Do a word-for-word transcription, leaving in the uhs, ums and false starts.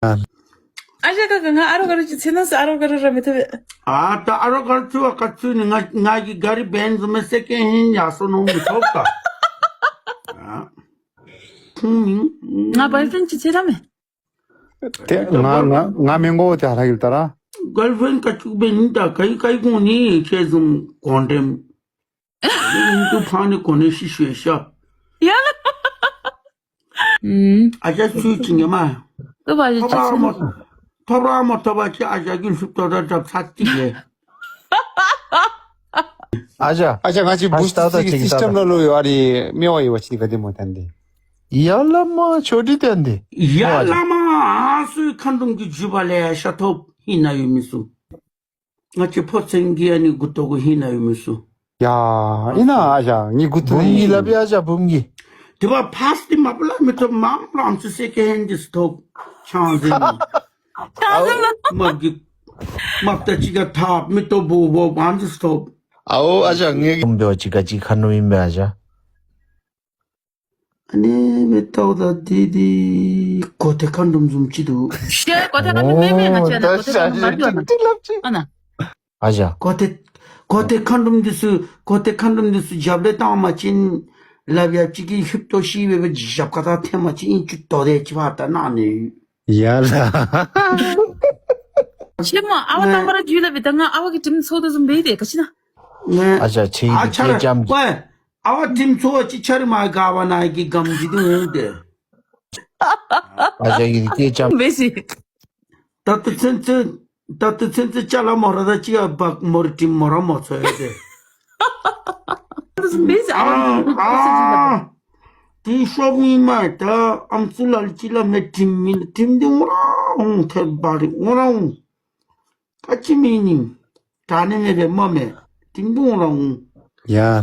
ཨ་ཞང་ཁ་ཁ་ང་ཨ་རོགས་ག་ར་ཅིག་འཚོལ་གནང་ཟེར། ཨ་རོགས་ག་ར་ར་མི་ཐོབ་པས། ཨ་ད་ཨ་རོགས་ག་ར་འཚོལ་བ་ག་འཚོལ་ནི། ང་ང་གི་ག་རི་བེན་ཛི་མེན་སེ་ཀེན་ཧེན་ཡར་སོང་ནོ་མི་ཐོབ་ད། ཨ་ཁུངས་མིན། ང་བོའི་ཕྲེནཌ་ཅིག་འཚོལ་གནང་མས། ཏེ་ང་ང་ང་མི་མགོ་དེ་ཧ་ར་གིར་ད་ར། གརལ་ཕྲེནཌ་ག་ཅུག་འབད་ནི་ད། ག་ཡི་ག་ཡི་གོང་ནི་ཁྱེད་བཟུམ་གོང་འདྲེན། ཨིན་དུ་ཕང་ནི་གོ་ནི་ཤི་ཤོད་ཤ། ཡ་ལ། ཨུམ། ཨ་ཅག་ཚུལ་ཅིག་ངེ་མ། ལུ་བ་ཡི་ཐོབ་ར་མ་ཐོབ་ར་མ་ཐོབ་པ་ཅིག་ཨ་ཅག་གི་ལྷུབ་ཏོ་ད་འདྲབ་ཚ་ཅིག་ལས། ཨ་ཅག་ཨ་ཅག་ང་ཅིག་ཨ་བུ་ཅིག་ཅིག་གི་སིསི་ཊམ་ལ་ལུ་ཡོད་ཨ་རི་མེ་བ་ཡི་བ་ཅིག་ག་དེ་མོ་ཐན་ཏེ། ཡ་ལ་མ་ཆོ་འདི་ཐན་ཏེ། ཡ་ལ་མ་ཨ་སུའི་ཁ་འདུམ་གི་ཇུ་བ་ལས་ཤ་ཐོབ་ཧི་ན་ཡོད་མི་སུ། ང་ཅི་ཕོ་ཚན་གི་ཨ་ནི་མགུ་ཏོ་གུ་ཧི་ན་ཡོད་མི་སུ། ཡ་ཨིན་ན་ཨ་ཞང་ངི་མགུ་ཏོ་བུམ་གི་ལ་བི་ཨ་ཞང་བུམ་གི། དེ་བ་ཕཱསི་ཊི་མ་པ་ལ་མི་ཐོབ་མ་རང་ཚུ་སེ་ཀེན་ཧེན་ཌི་སི་ཐོབ་ཆང་ཟེར་ནི། ཆང་ཟེར་ནི། མ་གི་མ་པ་ད་ཅི་ག་ཐབ་མི་ཐོབ་བོ་བོ་བང་ཌི་སི་ཐོབ། ཨའོ་ཨ་ཞང་ངེ་གི་བུམ་བེ་བ་ཅི་ག་ཅི་ཁ་ནུ་ཨིན་བེ་ཨ་ཞང་། ཨ་ནི་མེ་ཏོག་ད་དེ་དེ་གོ་ཐེ་ཁ་འདུམ་བཟུམ་ཅིག་འདུག། ཤེ་གོ་ཐེ་ཁ་འདུམ་མེ་མེ་ང་ཅག་ན་གོ་ཐེ་ཁ་འདུམ་མ་འདུག་ཨ་ན། ཨ་ན། ཨ་ཞང་། གོ་ཐེ་གོ་ཐེ་ཁ་འདུམ་འདི་ཚུ་གོ་ཐེ་ཁ་འདུམ་འདི་ཚུ་རྒྱབ་ལས་བཏང་མ་ཅིན་ལབ་ཡ་ཅིག་གི་ཧིབ་ཏོ་ཤི་བའི་བའི་རྒྱབ་ཁ་ད་ཐེ་མ་ཅིག་ཨིན་ཅུ་ཏོ་དེ་ཅི་བ་ད་ན་ནི། ཡ་ལ། ཤེ་མ་ཨ་བ་ཏམ་པ་ར་ཇུ་ལ་བི་ད་ང་ཨ་བ་གི་ཊིམ་ཚོགས་འདུ་བཟུམ་བེ་དེ་ག་ཅི་ན། ཨ་ཞང་ཆེ་ཨ་ཡི་ཆ་ར་ཀེ་ཅམ་གི། ཨ་བ་ཊིམ་ཚོགས་ཅིག་ཆ་རི་མ་ག་བ་ན་གི་གམ་ཇི་དུ་འོང་དེ། ཨ་ཞང་ཡི་ཀེ་ཅམ་བེ་སི། ད་ཏུ་ཚན་ཚན་ད་ཏུ་ཚན་ཚན་ཅ་ལ་མོ་ར་ད་ཅི་ཡ་བག་མོ་རི་ཊིམ་མོ་ར་མོ་ཚོ་ཡོད་དེ། ཨ་ཨ་དེ་ཤོབ་མི་མ་ད་ཨམ་སུ་ལ་ལ་ཅི་ལ་མེ་ཊིམ་མི་ཊིམ་དེ་ངོ་ར་འོང་ཐེ་བ་རི་ངོ་ར་འོང་། ཁ་ཅི་མི་ནི། ད་ནི་མེད་པའི་མ་མེད། ཏིང་ཏུང་རང་། ཡ་